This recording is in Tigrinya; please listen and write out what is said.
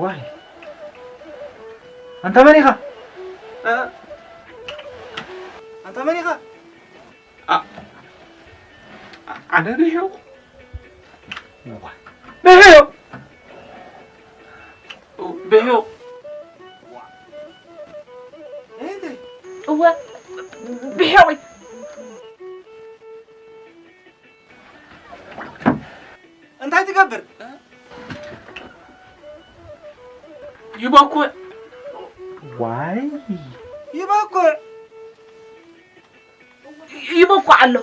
ዋይ፣ ኣንታ መን ኢኻ? እ? ኣንታ መን ኢኻ? ኣ-፣ ኣ-፣ ኣነ ብሄው። ዋ፣ ብሄው። ብሄው። እወ፣ ብሄው። እንታይ ትገብር? ይበኩዕ። ዋይ፣ ይበኩዕ። ይበኩዕ ኣሎ።